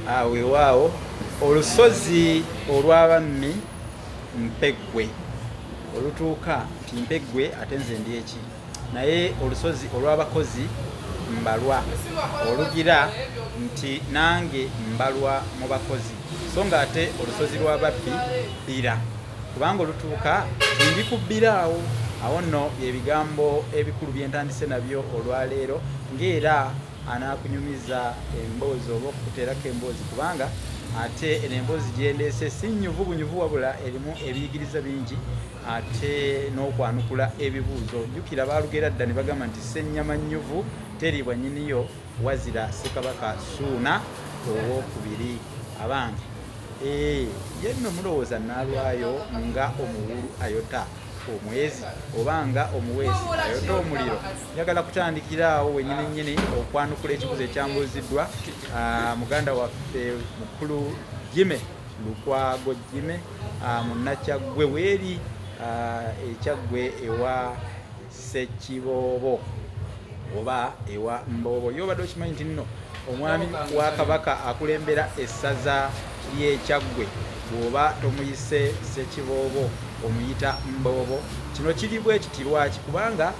Ah, weewaawo olusozi olw'abammi mpeggwe olutuuka nti mpeggwe ate nze ndi eki naye olusozi olw'abakozi mbalwa olugira nti nange mbalwa mu bakozi so nga ate olusozi lw'ababbi bbira kubanga olutuuka ndi ku bbira awo. Awo nno bye bigambo ebikulu bye ntandise nabyo olwaleero ng'era anaakunyumiza emboozi oba okukuteerako emboozi kubanga ate eno emboozi gyendeese si nnyuvu bunyuvu wabula erimu ebiyigiriza bingi ate n'okwanukula ebibuuzo. Jjukira baalugera dda ne bagamba nti ssennyama nnyuvu teriibwa nnyiniyo wazira Ssekabaka Ssuuna Owookubiri. Abange ee ye nno mulowooza naalwayo nga omuwulu ayota omwezi oba nga omuweesi ayota omuliro? Njagala kutandikira awo wenyini nyini okwanukula ekibuzo ekyambuuziddwa ah, muganda waffe mukulu Jime Lukwago Jime ah, munnakyaggwe weeri ah, ekyaggwe ewa Ssekiboobo oba ewa Mboobo. Ye obadde okimanyi nti nno omwami wa Kabaka akulembera essaza ly'e Kyaggwe bw'oba tomuyise Ssekiboobo omuyita Mboobo? Kino kiri bwe kiti lwaki? Kubanga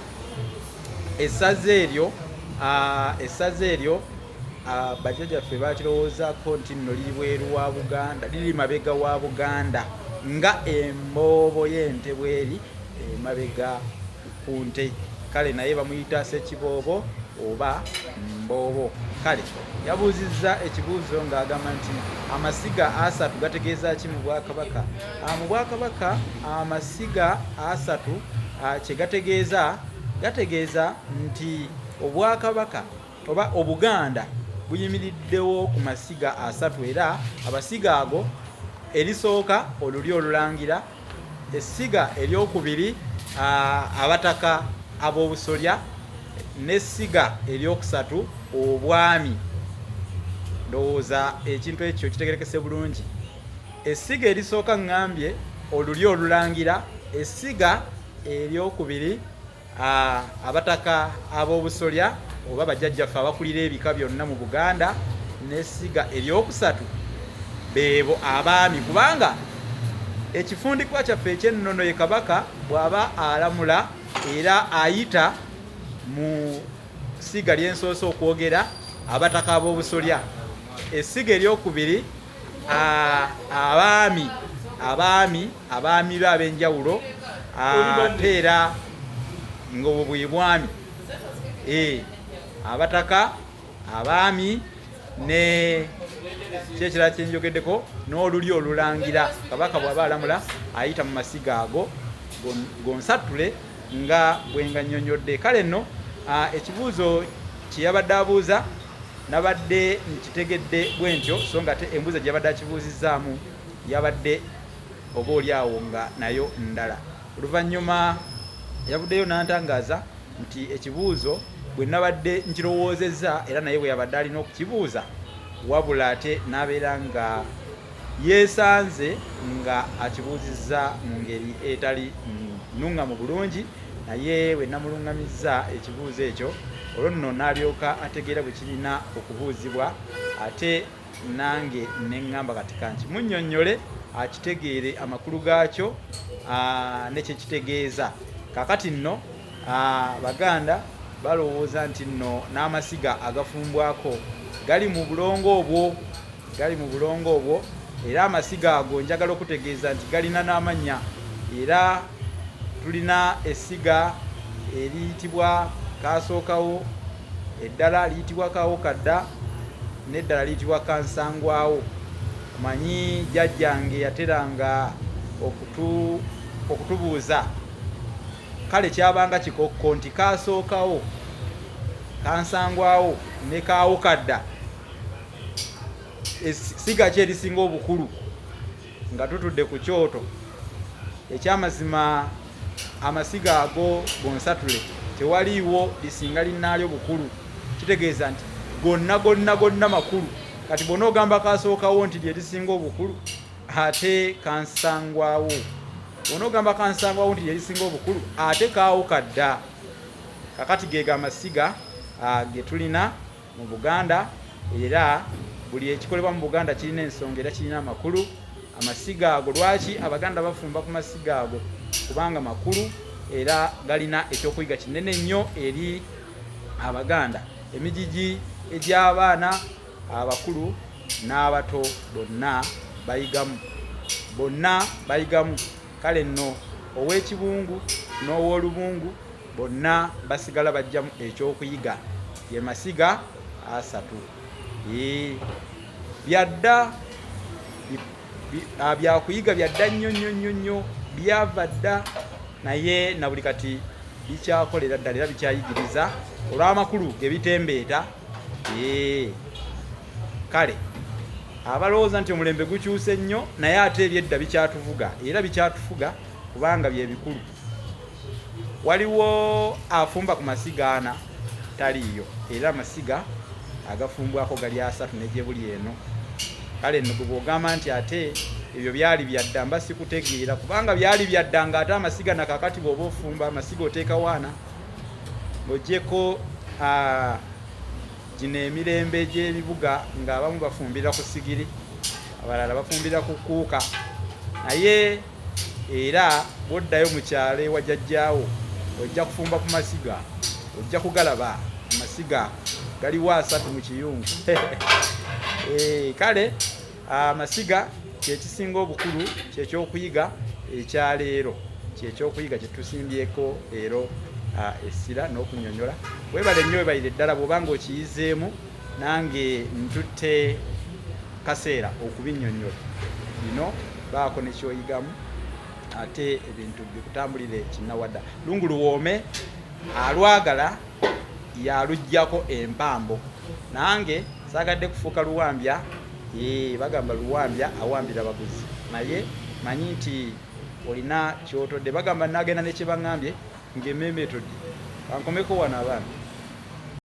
essaza eryo essaza eryo bajjajaffe bakirowoozaako nti nno liri bweru wa Buganda, liri mabega wa Buganda nga emboobo y'ente bweri emabega ku nte kale naye bamuyita Ssekiboobo oba Mboobo. Kale yabuuzizza ekibuuzo ng'agamba nti amasiga asatu gategeeza ki mu Bwakabaka? Ah, mu Bwakabaka amasiga asatu ah, kye gategeeza gategeeza nti Obwakabaka oba Obuganda buyimiriddewo ku masiga asatu era abasiga ago erisooka olulyo olulangira Essiga eryokubiri abataka ab'obusolya n'essiga eryokusatu obwami. Ndowooza ekintu ekyo kitegerekese bulungi. Essiga erisooka ŋŋambye olulyo olulangira, essiga eryokubiri Abataka ab'obusolya oba bajjajjaffe abakulira ebika byonna mu Buganda n'essiga eryokusatu beebo abaami kubanga ekifundikwa kyaffe eky'ennono ye Kabaka bw'aba alamula era ayita mu ssiga lye nsoose okwogera abataka ab'obusolya essiga eryokubiri abaami abaami abaami be ab'enjawulo ate era ng'obwo bwe bwami eh, abataka abaami ne kyekirala kyenjogeddeko n'olulyo olulangira kabaka bw'aba alamula ayita mu masiga ago gonsatule nga bwenga nnyonnyodde kale nno ekibuuzo kye yabadde abuuza Nabadde nkitegedde bwentyo so nga ate embuuza gye yabadde akibuuzizzaamu yabadde oba oli awo nga nayo ndala. Oluvannyuma yavuddeyo n'antangaaza nti ekibuuzo bwe nabadde nkirowoozezza era naye bwe yabadde alina okukibuuza wabula ate n'abeera nga yeesanze nga akibuuzizza mu ngeri etali nnungamu bulungi naye bwe namulungamizza ekibuuzo ekyo olwo nno n'alyoka ategeera bwe kirina okubuuzibwa ate nange ne ŋŋamba kati kankimunnyonnyole akitegeere amakulu gaakyo ne kye kitegeeza. Kaakati nno Abaganda balowooza nti nno n'amasiga agafumbwako gali mu bulongo obwo. Gali mu bulongo obwo era amasiga ago njagala okutegeeza nti galina n'amannya era tulina essiga eriyitibwa Kaasookawo, eddala liyitibwa Kaawokadda n'eddala liyitibwa Kansangwawo. Omanyi jjajjange yateranga okutu okutubuuza kale kyabanga kikokko nti Kaasookawo, Kansangwawo ne Kaawokadda Essiga ki erisinga obukulu nga tutudde ku kyoto? Ekyamazima amasiga ago gonsatule tewaliiwo lisinga linnaalyo bukulu. Kitegeeza nti gonna gonna gonna makulu. Kati bw'onoogamba kaasookawo nti lye lisinga obukulu ate kansangwawo, bw'onoogamba kansangwawo nti lye lisinga obukulu ate kaawuka dda. Kakati geego amasiga ge tulina. Mu Buganda era Buli ekikolebwa mu Buganda kirina ensonga era kirina amakulu. Amasiga ago, lwaki Abaganda bafumba ku masiga ago? Kubanga makulu era galina ekyokuyiga kinene nnyo eri Abaganda. Emigigi egy'abaana abakulu n'abato bonna bayigamu, bonna bayigamu. Kale nno ow'ekibungu n'ow'olubungu bonna basigala bajjamu ekyokuyiga. Ye masiga asatu. Byadda byakuyiga byadda nnyo nnyo nnyo nnyo, byava dda, naye na buli kati bikyakolera ddala era bikyayigiriza olw'amakulu ge bitembeeta. Kale abalowooza nti omulembe gukyuse nnyo, naye ate ebyedda bikyatuvuga era bikyatufuga kubanga bye bikulu. Waliwo afumba ku masiga ana? Taliiyo. Era amasiga agafumbwako gali asatu ne gye buli eno. Kale nno gwe bw'ogamba nti ate ebyo byali byadda, mba sikutegeera, kubanga byali byadda ng'ate amasiga na kaakati bw'oba ofumba amasiga oteekawo ana. Ng'oggyeko gino emirembe gy'ebibuga ng'abamu bafumbira ku sigiri, abalala bafumbira ku kkuuka, naye era bw'oddayo mu kyalo ewa jjajjaawo ojja kufumba ku masiga, ojja kugalaba amasiga galiwo asatu mu kiyungu. Kale amasiga kyekisinga obukulu, kyekyokuyiga ekyaleero, kyekyokuyiga kyetusimbyeko leero essira n'okunyonyola. Webale nnyo, webalire ddala bw'oba ng'okiyizeemu. Nange ntutte kaseera okubinnyonnyola bino, baako ne kyoyigamu ate ebintu bikutambulire kinnawadda. Lungu luwoome, alwagala yaluggyako empambo. Nange saagadde kufuuka luwambya. Bagamba luwambya awambira baguzi, naye manyi nti olina kyotodde. Bagamba nagenda ne kye baŋŋambye ng'emmeeme etodde. Kankomeko wano abaana.